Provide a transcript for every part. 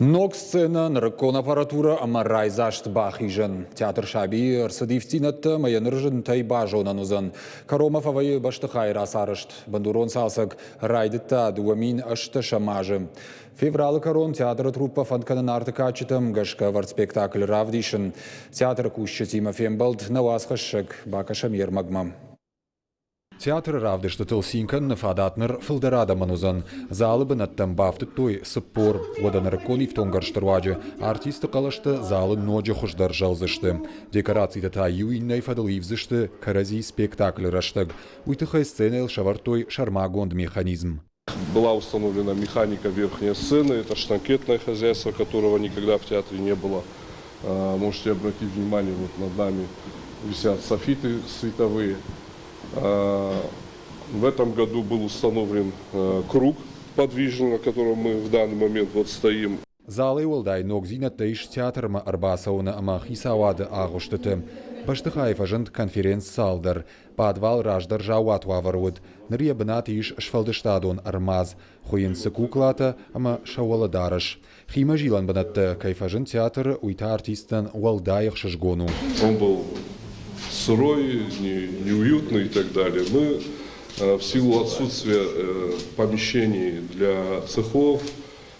Ног сценӕ, нырыккон аппаратурӕ ӕмӕ райдзаст бахизӕн. Театр Сабийы ӕрцыд ивддзинӕдтӕ ӕмӕ йӕ ныр зынтӕй базонӕн уыдзӕн. Кӕронмӕ фӕвӕййы бӕстыхайы рацарӕзт. Бындурон цалцӕг райдыдта 2018 азы. Февралы кӕрон театры труппӕ фӕнд кӕны Нарты кадджытӕм гӕсгӕ ӕвӕрд спектакль равдисын. Театры кусджытимӕ фембӕлд нӕ уацхӕссӕг. Бакӕсӕм йе рмӕгмӕ. Театры равдыстытыл цин кӕныны фадат ныр фылдӕр адӕмӕн уыдзӕн. Залы бынӕттӕм бафтыдтой 40. Уӕдӕ нырыккон ифтонггӕрзты руаджы артистты хъӕлӕстӕ залы ноджы хуыздӕр зӕлдзысты. Декорацитӕ та иу иннӕйы фӕдыл ивдзысты кӕрӕдзи спектаклы рӕстӕг. Уый тыххӕй сценӕйыл сӕвӕрдтой сӕрмагонд механизм. Была установлена механика верхней сцены, это штанкетное хозяйство, которого никогда в театре не было. Можете обратить внимание, вот над нами висят софиты световые. В этом году был установлен круг подвижный, на котором мы в данный момент вот стоим. Залӕй уӕлдай ногдзинӕдтӕ ис театрмӕ ӕрбацӕуыны ӕмӕ хицауады агъуыстыты. Бӕстыхайы фӕзынд конференц-зал дӕр. Пъадвал раздӕр заууат уавӕр уыд. Ныр йӕ бынаты ис сфӕлдыстадон ӕрмадз, хуыйынц дзы куклатӕ ӕмӕ сӕ уӕлӕдарӕс. Химӕзилӕн бынӕттӕ кӕй фӕзынд театры, уый та артисттӕн уӕлдай ӕхсызгон у. Он был сырой, неуютный и так далее. Мы в силу отсутствия помещений для цехов,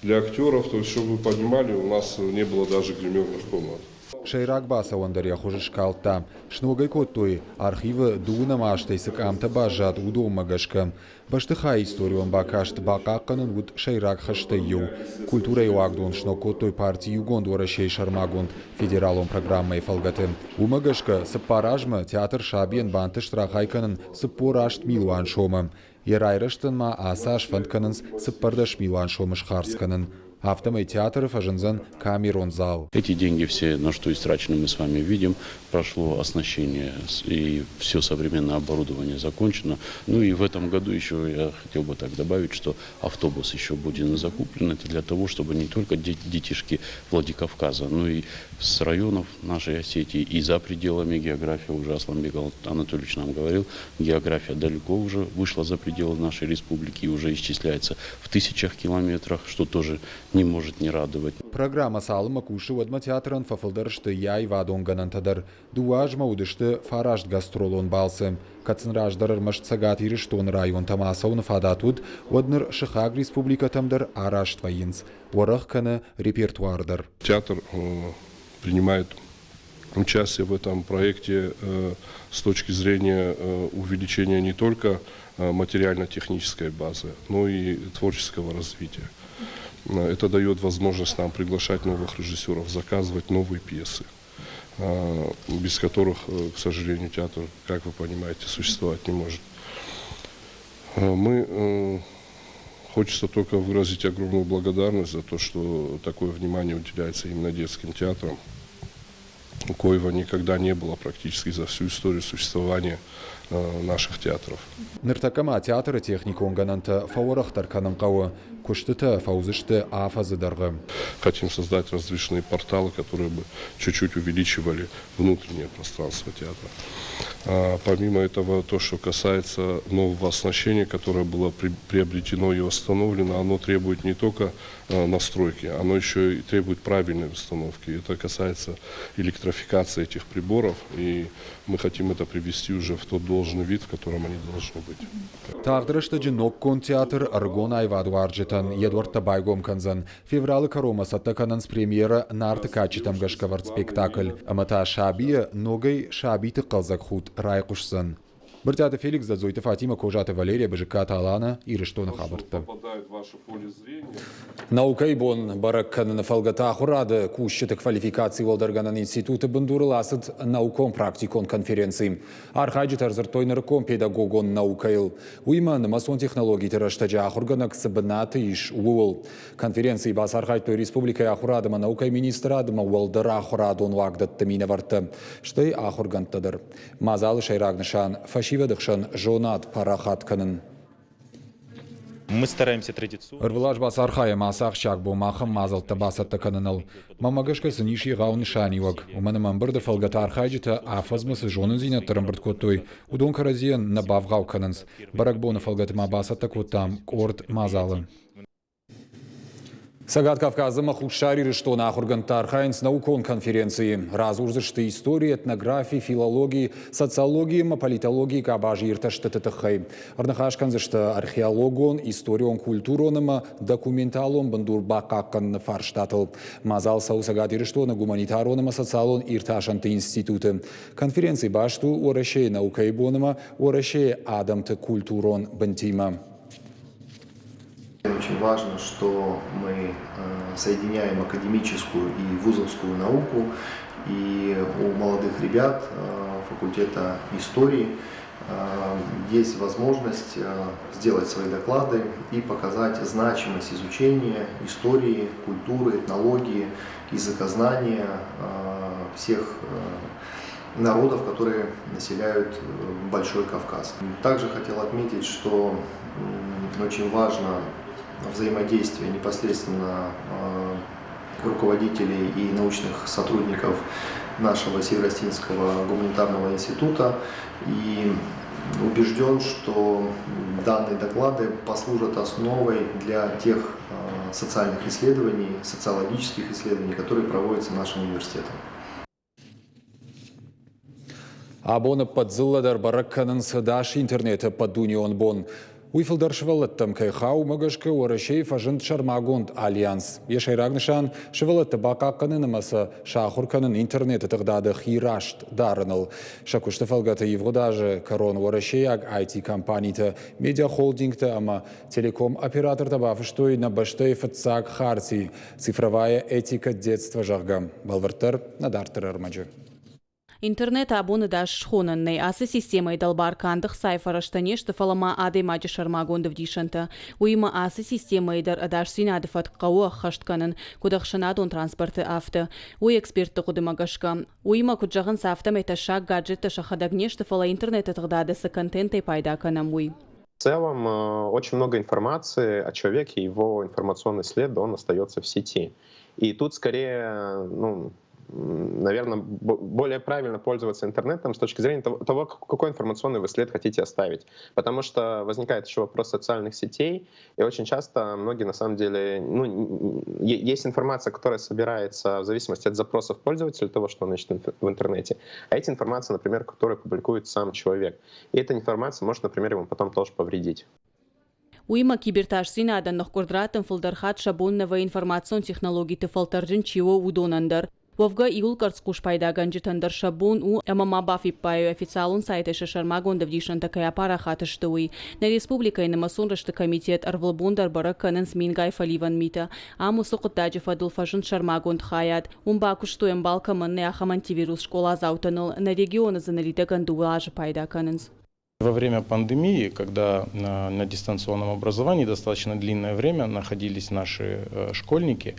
для актеров, то есть, чтобы вы понимали, у нас не было даже гримерных комнат. Сӕйраг бацӕуӕн дӕр йӕ хуыз скалдта. Сног ӕй кодтой, архивы дыууынӕм азтӕй цы къамтӕ баззад, уыдонмӕ гӕсгӕ. Бӕстыхайы историон бакаст бахъахъхъӕнын уыд сӕйраг хӕстӕй иу. Культурӕйы уагдон сног кодтой парти Иугонд Уӕрӕсейы сӕрмагонд федералон программӕйы фӕлгӕты. Уымӕ гӕсгӕ цыппар азмӕ театр сабийӕн бантыст рахай кӕнын 48 милуан сомы. Йӕ райрӕзтӕн ма ацы аз фӕнд кӕнынц 14 милуан сомы схардз кӕнын. Афтӕмӕй театры фӕзындзӕн камерон зал. Эти деньги все, на что истрачены, мы с вами видим. Прошло оснащение и все современное оборудование закончено. Ну и в этом году еще я хотел бы так добавить, что автобус еще будет закуплен. Это для того, чтобы не только детишки Владикавказа, но и с районов нашей Осетии и за пределами географии, уже Асланбек Анатольевич нам говорил, география далеко уже вышла за пределы нашей республики и уже исчисляется в тысячах километрах, что тоже не может не радовать. Программӕ цалынмӕ кусы, уӕдмӕ театрӕн фӕфылдӕр сты йӕ аивадон гӕнӕнтӕ дӕр. Дыууӕ азмӕ уыдысты фараст гастролон балцы. Кӕд сын раздӕр ӕрмӕст Цӕгат Ирыстоны районтӕм ацӕуыны фадат уыд, уӕд ныр сыхаг республикӕтӕм дӕр араст вӕййынц. Уӕрӕх кӕны репертуар дӕр. Театр принимает участие в этом проекте с точки зрения увеличения не только материально-технической базы, но и творческого развития. Это дает возможность нам приглашать новых режиссеров, заказывать новые пьесы, без которых, к сожалению, театр, как вы понимаете, существовать не может. Мы Хочется только выразить огромную благодарность за то, что такое внимание уделяется именно детским театрам, коего никогда не было практически за всю историю существования наших театров. Ныртӕккӕ ма театры техникон гӕнӕнтӕ фӕуӕрӕхдӕр кӕнын хъӕуы. Куыстытӕ фӕуыдзысты афӕдзы дӕргъы. Хотим создать различные порталы, которые бы чуть-чуть увеличивали внутреннее пространство театра. Помимо этого, то, что касается нового оснащения, которое было приобретено и восстановлено, оно требует не только настройки, оно еще и требует правильной установки. Это касается электрификации этих приборов, и мы хотим это привести уже в тот должный вид, в котором они должны быть. Тагъд рӕстӕджы ноггонд театр ӕрыгон аивадуарзджытӕн йӕ дуӕрттӕ байгом кӕндзӕн. Февралы кӕронмӕ цӕттӕ кӕнынц премьерӕ Нарты кадджытӕм гӕсгӕ ӕвӕрд спектакль, ӕмӕ та сабийӕ ногӕй сабиты хъӕлдзӕг худт райхъуысдзӕн. Брытъиаты Феликс, Дзадзойты Фатимӕ, Козаты Валерия, Бызыккаты Алана, Ирыстоны хабӕрттӕ. Наукӕйы бон бӕрӕг кӕныны фӕлгӕты ахуырады кусджыты квалификаци уӕлдӕргӕнӕн институты бындурыл ацыд наукон-практикон конференци. Архайджытӕ ӕрдзырдтой нырыккон педагогон наукӕйыл. Уыимӕ нымӕцон технологиты рӕстӕджы ахуыргӕнӕг цы бынаты ис, ууыл. Конференцийы бацархайдтой республикӕйы ахуырад ӕмӕ наукӕйы министрад ӕмӕ уӕлдӕр ахуырадон уагдӕтты минӕвӕрттӕ, стӕй ахуыргӕндтӕ дӕр. Мадзалы сӕйраг нысан – фӕсивӕды хсӕн зонад парахат кӕнын. Мы стараемся традиционно. Ӕрвылаз бацархайӕм ацы ахсджиаг бон ахӕм мадзӕлттӕ бацӕттӕ кӕныныл. Мӕнмӕ гӕсгӕ сын ис егъау нысаниуӕг, уымӕн ӕмӕ ӕмбырды фӕлгӕты архайджытӕ афӕдзмӕ цы зонындзинӕдтӕ ӕрӕмбырд кодтой, уыдон кӕрӕдзийӕн нӕ бавгъау кӕнынц. Бӕрӕгбоны фӕлгӕты ма бацӕттӕ кодтам къорд мадзалы. Цӕгат Кавказы ӕмӕ Хуссар Ирыстоны ахуыргӕндтӕ архайынц наукон конференцийы. Радзурдзысты истори, этнографи, филологи, социологи ӕмӕ политологийы къабазы иртӕстыты тыххӕй. Ӕрныхас кӕндзысты археологон, историон-культурон ӕмӕ документалон бындур бахъахъхъӕныны фарстатыл. Мадзал цӕуы Цӕгат Ирыстоны гуманитарон ӕмӕ социалон иртасӕнты институты. Конференци баст у Уӕрӕсейы наукӕйы бон ӕмӕ Уӕрӕсейы адӕмты культурон бынтимӕ. Очень важно, что мы соединяем академическую и вузовскую науку, и у молодых ребят факультета истории есть возможность сделать свои доклады и показать значимость изучения истории, культуры, этнологии, языкознания всех народов, которые населяют Большой Кавказ. Также хотел отметить, что очень важно взаимодействие непосредственно руководителей и научных сотрудников нашего Северо-Осетинского гуманитарного института. И убежден, что данные доклады послужат основой для тех социальных исследований, социологических исследований, которые проводятся нашим университетом. Абон ӕппӕт дзыллӕ дӕр бӕрӕг кӕнынц ӕдас интернеты ӕппӕтдунеон бон. Уый фылдӕр сывӕллӕттӕм кӕй хауы, уымӕ гӕсгӕ Уӕрӕсейы фӕзынд сӕрмагонд альянс. Йӕ сӕйраг нысан – сывӕллӕтты бахъахъхъӕнын ӕмӕ сӕ сахуыр кӕнын интернеты тыгъдады хи раст дарыныл. Сӕ куысты фӕлгӕты ивгъуыд азы кӕрон уӕрӕсейаг IT-компанитӕ, медиахолдингтӕ ӕмӕ телеком-оператортӕ бафыстой нӕ бӕстӕйы фыццаг харти «Цифровая этика детства», зӕгъгӕ. Бӕлвырддӕр нӕ дарддӕры ӕрмӕджы. Интернет абоны дӕс схонӕн нӕй. Ацы системӕйы дӕлбар канд ӕхцайы фӕрӕзтӕ не сты, фӕлӕ ма адӕймаджы сӕрмагонд ӕвдисӕнтӕ. Уыимӕ ацы системӕйы дӕр ӕдасдзинады фӕтк хъӕуы ӕххӕст кӕнын, куыд ӕхсӕнадон транспорты, афтӕ. Уый экспертты хъуыдымӕ гӕсгӕ. Уыимӕ, куыд зӕгъынц, афтӕмӕй тӕссаг гаджеттӕ сӕхӕдӕг не сты, фӕлӕ интернеты тыгъдады цы контентӕй пайда кӕнӕм, уый. В целом очень много информации о человеке, его информационный след, он остается в сети. И тут скорее, ну, наверное, более правильно пользоваться интернетом с точки зрения того, какой информационный вы след хотите оставить. Потому что возникает еще вопрос социальных сетей, и очень часто многие, на самом деле, ну, есть информация, которая собирается в зависимости от запросов пользователя, того, что он ищет в интернете, а эта информация, например, которую публикует сам человек. И эта информация может, например, ему потом тоже повредить. Уыимӕ кибертасдзинадӕн ныхкъуырд раттын фылдӕр хатт сӕ бон нӕ вӕййы информацион технологиты фӕлтӕрджын чи у, уыдонӕн дӕр. Уӕвгӕ, иууыл къӕрцхъус пайдагӕнджытӕн дӕр сӕ бон у, ӕмӕ ма бафиппайой, официалон сайтӕй сӕ сӕрмагонд ӕвдисӕнтӕ кӕй апарахат сты, уый. Нӕ республикӕйы нымӕцон рӕзты комитет ӕрвылбон дӕр бӕрӕг кӕнынц мингай фӕливӕн митӕ. Ам уыцы хъуыддаджы фӕдыл фӕзынд сӕрмагонд хайад. Уым бакуыстой, ӕмбал кӕмӕн нӕй, ахӕм антивирус скъоладзаутӕн. Нӕ регионы дзы ныридӕгӕн дыууӕ азы пайда кӕнынц. Во время пандемии, когда на дистанционном образовании достаточно длинное время находились наши школьники,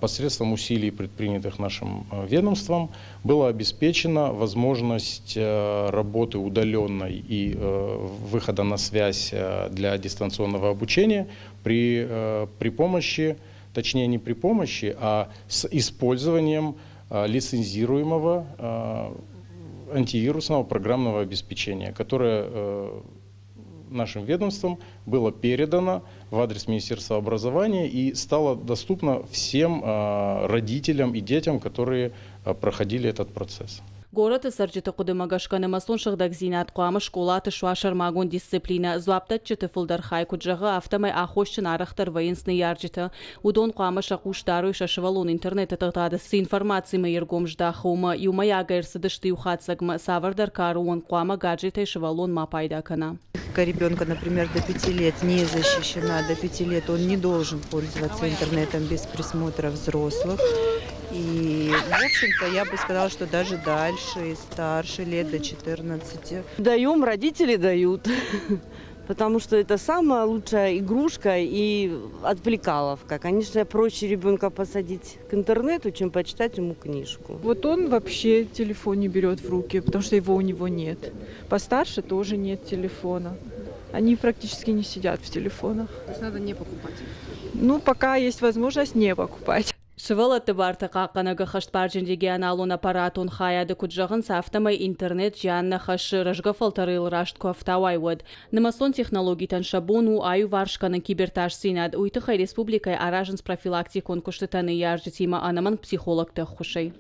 посредством усилий, предпринятых нашим ведомством, была обеспечена возможность работы удаленной и выхода на связь для дистанционного обучения при помощи, точнее не при помощи, а с использованием лицензируемого антивирусного программного обеспечения, которое нашим ведомством было передано в адрес Министерства образования и стало доступно всем родителям и детям, которые проходили этот процесс. Горӕты цӕрджыты хъуыдымӕ гӕсгӕ нымӕцон сыгъдӕгдзинад хъуамӕ скъолаты суа сӕрмагонд дисциплинӕ. Дзуапдӕтджыты фылдӕр хай куыд зӕгъы, афтӕмӕй аххосджын арӕхдӕр вӕййынц ныййарджытӕ. Уыдон хъуамӕ сӕ хъус дарой, сӕ сывӕллон интернеты тыгъдады цы информацимӕ йе ргом здахы, уымӕ. Иумӕйагӕй ӕрцыдысты иу хатдзӕгмӕ, цавӕрдӕр кары онг хъуамӕ гаджетӕй сывӕллон ма пайда кӕна. Ребенка, например, до 5 лет не защищена, до 5 лет он не должен пользоваться интернетом без присмотра взрослых. И, в общем-то, я бы сказала, что даже дальше, и старше, лет до 14. Даем, родители дают. Потому что это самая лучшая игрушка и отвлекаловка. Конечно, проще ребенка посадить к интернету, чем почитать ему книжку. Вот он вообще телефон не берет в руки, потому что его у него нет. Постарше тоже нет телефона. Они практически не сидят в телефонах. То есть надо не покупать? Ну, пока есть возможность не покупать. Сывӕллӕтты барты хъахъхъӕнӕг ӕххӕстбарджын регионалон аппаратон хайады куыд зӕгъынц, афтӕмӕй интернет зиан нӕ хӕссы, рӕзгӕ фӕлтӕры йыл раст куы ӕфтауай, уӕд. Нымӕцон технологитӕн сӕ бон у аиуварс кӕнын кибертасдзинад, уый тыххӕй республикӕйы аразынц профилактикон куыстытӕ ныййарджытимӕ ӕнӕмӕнг психологты ӕххуысӕй.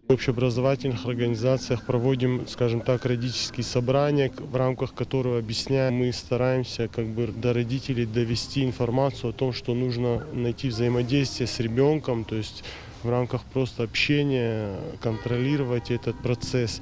В общеобразовательных организациях проводим, скажем так, родительские собрания, в рамках которого объясняем, мы стараемся как бы до родителей довести информацию о том, что нужно найти взаимодействие с ребенком, то есть в рамках просто общения контролировать этот процесс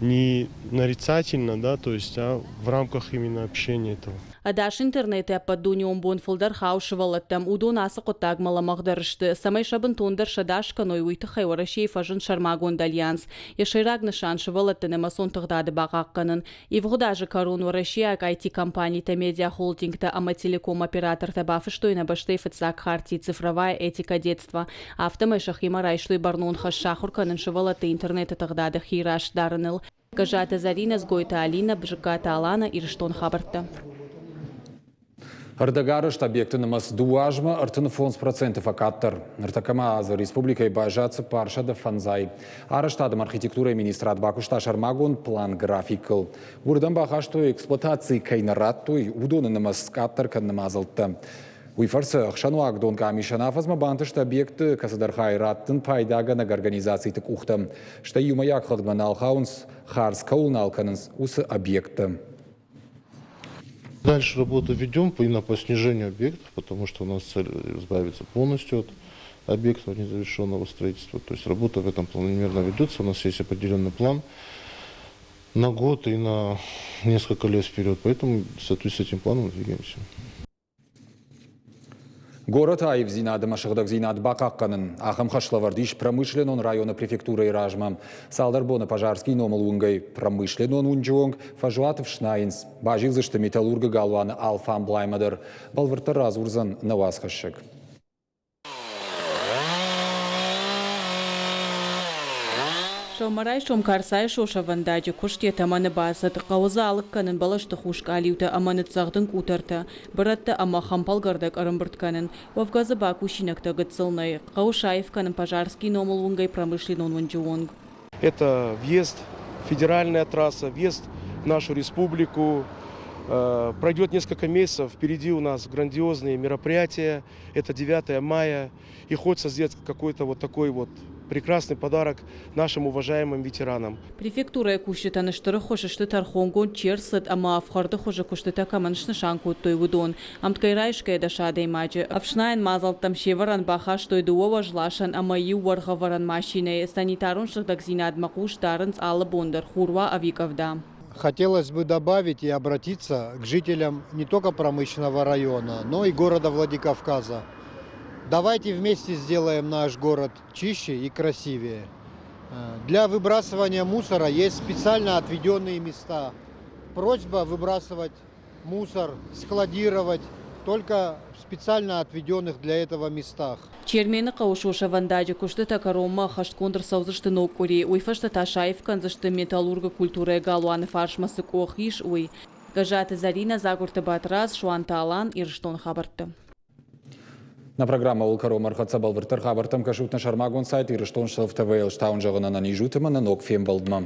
не нарицательно, да, то есть, а в рамках именно общения этого. Ӕдас интернеты ӕппӕтдунеон бон фылдӕр хауы сывӕллӕттӕм. Уыдон ацы хъуыддагмӕ лӕмӕгъдӕр сты. Цӕмӕй сӕ бынтондӕр сӕдас кӕной, уый тыххӕй Уӕрӕсейы фӕзынд сӕрмагонд альянс. Йӕ сӕйраг нысан сывӕллӕтты нымӕцон тыгъдады бахъахъхъӕнын. Ивгъуыд азы кӕрон уӕрӕсейаг IT-компанитӕ, медиахолдингтӕ ӕмӕ телеком-оператортӕ бафыстой нӕ бӕстӕйы фыццаг харти «Цифровая этика детства». Афтӕмӕй сӕхимӕ райстой бӕрнон хӕс сахуыр кӕнын сывӕллӕтты интернеты тыгъдады хи раст дарыныл. Гӕззаты Зӕринӕ, Дзгойты Алинӕ, Бзыккаты Алана, Ирыстон хабӕрттӕ. Ӕрдӕгарӕзт объекты нымӕц дыууӕ азмӕ 35% фӕкъаддӕр. Ныртӕккӕ ма дзы республикӕйы баззад 405. Арӕзтады ӕмӕ архитектурӕйы министрад бакуыста сӕрмагонд план-графикыл. Уырдӕм бахастой, эксплуатацийы кӕй нӕ радтой, уыдоны нымӕц къаддӕр кӕныны мадзӕлттӕ. Уый фӕрцы ӕхсӕнуагдон къамисӕн афӕдзмӕ бантыст объектты кӕцыдӕр хай раттын пайдагӕнӕг организациты къухтӕм, стӕй иумӕйаг хыгъдмӕ нал хауынц, хардз кӕуыл нал кӕнынц, уыцы объекттӕ. Дальше работу ведем именно по снижению объектов, потому что у нас цель избавиться полностью от объектов незавершенного строительства. То есть работа в этом планомерно ведется, у нас есть определенный план на год и на несколько лет вперед, поэтому в соответствии с этим планом двигаемся. Горӕты аивдзинад ӕмӕ сыгъдӕгдзинад бахъахъхъӕнын. Ахӕм хӕслӕвӕрд ис промышленнон районы префектурӕйы размӕ. Цалдӕр боны Пожарскийы номыл уынгӕй промышленнон уынджы онг фӕзуат ӕфснайынц. Базилдзысты Металлургы галуаны алфамблаймӕ дӕр. Бӕлвырддӕр радзурдзӕн нӕ уацхӕссӕг. Сӕумӕрайсом Карцайы сосӕвӕндаджы куыст йӕ тӕмӕны бацыд. Хъӕуы дзы алыг кӕнын бӕлӕсты хус къалиутӕ ӕмӕ ныццӕгъдын къутӕртӕ, бырӕттӕ ӕмӕ хӕмпӕлгӕрдӕг ӕрӕмбырд кӕнын. Уӕвгӕ дзы бакусинӕгтӕ гыццыл нӕй. Хъӕуы саив кӕнын Пожарскийы номыл уынгӕй промышленнон уынджы онг. Это въезд, федеральная трасса, въезд в нашу республику. Пройдет несколько месяцев, впереди у нас грандиозные мероприятия. Это 9 мая. И хочется сделать какой-то вот такой вот прекрасный подарок нашим уважаемым ветеранам. Префектурӕйы кусджытӕн стыр ӕххуыс сты тӕрхонгонд чи ӕрцыд ӕмӕ ӕфхӕрды хуызы куыстытӕ кӕмӕн снысан кодтой, уыдон. Ӕмткӕй райсгӕйӕ дӕс адӕймаджы. Ӕфснайӕн мадзӕлттӕм се вӕрӕн бахастой дыууӕ уӕзласӕн ӕмӕ иу уӕргъӕвӕрӕн машинӕйы. Санитарон сыгъдӕгдзинадмӕ хъус дарынц алы бон дӕр, хур уа ӕви къӕвда. Хотелось бы добавить и обратиться к жителям не только промышленного района, но и города Владикавказа. Давайте вместе сделаем наш город чище и красивее. Для выбрасывания мусора есть специально отведенные места. Просьба выбрасывать мусор, складировать только в специально отведенных для этого местах. Чермены хъӕуы сосӕвӕндаджы куыстытӕ кӕронмӕ ӕххӕстгонд ӕрцӕудзысты ног къуыри. Уый фӕстӕ та саив кӕндзысты Металлургы культурӕйы галуаны фарсмӕ цы къох ис, уый. Гӕззаты Зӕринӕ, Дзагуырты Батрадз, Суанты Алан, Ирыстоны хабӕрттӕ. Нӕ программӕ кӕронмӕ ӕрхӕццӕ бӕлвырддӕр хабӕрттӕм кӕсут нӕ сӕрмагонд сайт Ирыстон ТВ-йыл стауын зӕгъын ӕнӕниз ут ӕмӕ нӕ ног фембӕлдмӕ.